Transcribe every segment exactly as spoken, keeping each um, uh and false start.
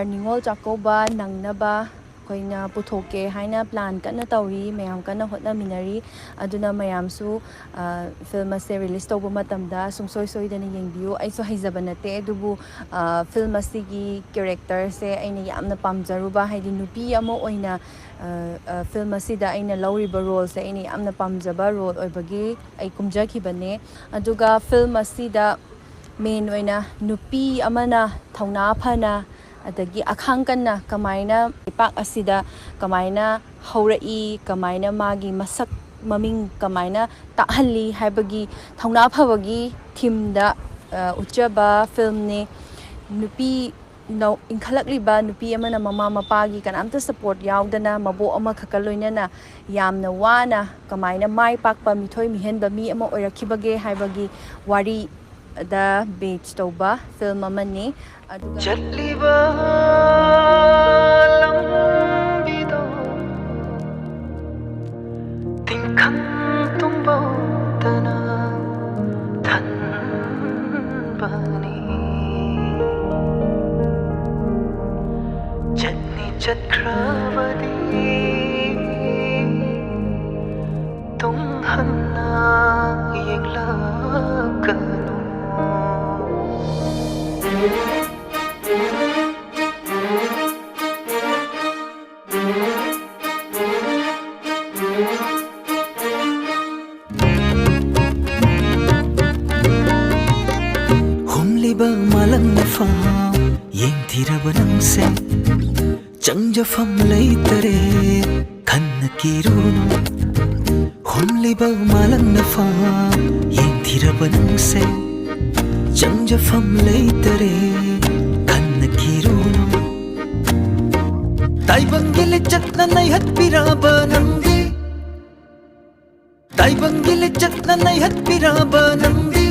ꯅꯤꯉꯣꯜ ꯆꯥꯛꯀꯧꯕ ꯅꯪꯅꯕ ꯑꯩꯈꯣꯏꯅ ꯄꯨꯊꯣꯛꯀꯦ ꯍꯥꯏꯅ ꯄ꯭ꯂꯥꯟ ꯀꯟꯅ ꯇꯧꯔꯤ, ꯃꯌꯥꯝ ꯀꯟꯅ ꯍꯣꯠꯅꯃꯤꯟꯅꯔꯤ꯫ ꯑꯗꯨꯅ ꯃꯌꯥꯝꯁꯨ, ꯑ, ꯐꯤꯂꯝ ꯑꯁꯦ ꯔꯤꯂꯤꯁ ꯇꯧꯕ ꯃꯇꯝꯗ ꯁꯨꯡꯁꯣꯏ ꯁꯣꯏꯗꯅ ꯌꯦꯡꯕꯤꯌꯨ꯫ ꯑꯩꯁꯨ ꯍꯩꯖꯕ ꯅꯠꯇꯦ, ꯑꯗꯨꯕꯨ, ꯑ, ꯐꯤꯂꯝ ꯑꯁꯤꯒꯤ ꯀꯦꯔꯦꯛꯇꯔꯁꯦ ꯑꯩꯅ ꯌꯥꯝꯅ ꯄꯥꯝꯖꯔꯨꯕ, ꯍꯥꯏꯗꯤ ꯅꯨꯄꯤ ꯑꯃ ꯑꯣꯏꯅ, ꯑ, ꯑ, ꯐꯤꯂꯝ ꯑꯁꯤꯗ ꯑꯩꯅ ꯂꯧꯔꯤꯕ ꯔꯣꯜꯁꯦ ꯑꯩꯅ ꯌꯥꯝꯅ ꯄꯥꯝꯖꯕ ꯔꯣꯜ ꯑꯣꯏꯕꯒꯤ ꯑꯩ ꯀꯨꯝꯖꯈꯤꯕꯅꯦ꯫ ꯑꯗꯨꯒ ꯐꯤꯂꯝ ꯑꯁꯤꯗ ꯃꯦꯟ ꯑꯣꯏꯅ ꯅꯨꯄꯤ ꯑꯃꯅ ꯊꯧꯅꯥ ꯐꯅ, ꯑꯗꯒꯤ ꯑꯈꯥꯡ ꯀꯟꯅ ꯀꯃꯥꯏꯅ ꯂꯩꯄꯥꯛ ꯑꯁꯤꯗ ꯀꯃꯥꯏꯅ ꯍꯧꯔꯛꯏ, ꯀꯃꯥꯏꯅ ꯃꯥꯒꯤ ꯃꯁꯛ ꯃꯃꯤꯡ ꯀꯃꯥꯏꯅ ꯇꯥꯛꯍꯜꯂꯤ ꯍꯥꯏꯕꯒꯤ ꯊꯧꯅꯥ ꯐꯕꯒꯤ ꯊꯤꯝꯗ, ꯑ, ꯎꯠꯆꯕ ꯐꯤꯂꯝꯅꯤ꯫ ꯅꯨꯄꯤ ꯅꯧ-, ꯏꯟꯈꯠꯂꯛꯂꯤꯕ ꯅꯨꯄꯤ ꯑꯃꯅ ꯃꯃꯥ ꯃꯄꯥꯒꯤ ꯀꯅꯥꯝꯇ ꯁꯄꯣꯔꯠ ꯌꯥꯎꯗꯅ ꯃꯕꯣꯛ ꯑꯃꯈꯛꯀ ꯂꯣꯏꯅꯅ ꯌꯥꯝꯅ ꯋꯥꯅ ꯀꯃꯥꯏꯅ ꯃꯥꯏ ꯄꯥꯛꯄ ꯃꯤꯊꯣꯏ ꯃꯤꯍꯦꯟꯕ ꯃꯤ ꯑꯃ ꯑꯣꯏꯔꯛꯈꯤꯕꯒꯦ ꯍꯥꯏꯕꯒꯤ ꯋꯥꯔꯤꯗ ꯕꯦꯖ ꯇꯧꯕ ꯐꯤꯂꯝ ꯑꯃꯅꯤ꯫ ꯑꯗꯨꯒ ꯆꯠꯂꯤꯕ ꯂꯝꯕꯤꯗꯣ ꯇꯤꯡꯈꯪ ꯇꯨꯝꯕꯧꯇꯅ ꯊꯟꯕꯅꯤ꯫ ꯆꯠꯅꯤ ꯆꯠꯈ꯭ꯔꯕꯗꯤ ꯇꯨꯡ ꯍꯟꯅ ꯌꯦꯡꯂꯛꯀꯅꯨ꯫ ꯍꯨꯝꯂꯤꯕ ꯃꯥꯂꯪꯅ ꯐꯥꯎ ꯌꯦꯡꯊꯤꯔꯕ ꯅꯪꯁꯦ, ꯆꯪꯖꯐꯝ ꯂꯩꯇꯔꯦ ꯈꯟꯅ ꯀꯤꯔꯨꯅꯨ꯫ ꯍꯨꯝꯂꯤꯕ ꯃꯥꯂꯪꯅ ꯐꯥꯎ ꯌꯦꯡꯊꯤꯔꯕ ꯅꯪꯁꯦ, ꯆꯪꯖꯐꯝ ꯂꯩꯇꯔꯦ ꯈꯟꯅ ꯀꯤꯔꯨꯅꯨ꯫ ꯇꯥꯏꯕꯪꯒꯤ ꯂꯤꯆꯠꯅ ꯅꯩꯍꯠꯄꯤꯔꯕ ꯅꯪꯗꯤ, ꯇꯥꯏꯕꯪꯒꯤ ꯂꯤꯆꯠꯅ ꯅꯩꯍꯠꯄꯤꯔꯕ ꯅꯪꯗꯤ,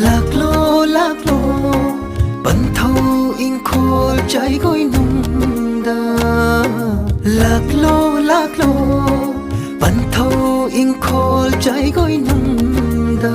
ꯂꯥꯛꯂꯣ, ꯂꯥꯛꯂꯣ, ꯄꯟꯊꯧ ꯏꯪꯈꯣꯜ ꯆꯥꯏꯒꯣꯏꯅꯨꯡꯗ꯫ ꯂꯥꯛꯂꯣ, ꯂꯥꯛꯂꯣ, ꯄꯟꯊꯧ ꯏꯪꯈꯣꯜ ꯆꯥꯏꯒꯣꯏꯅꯨꯡꯗ꯫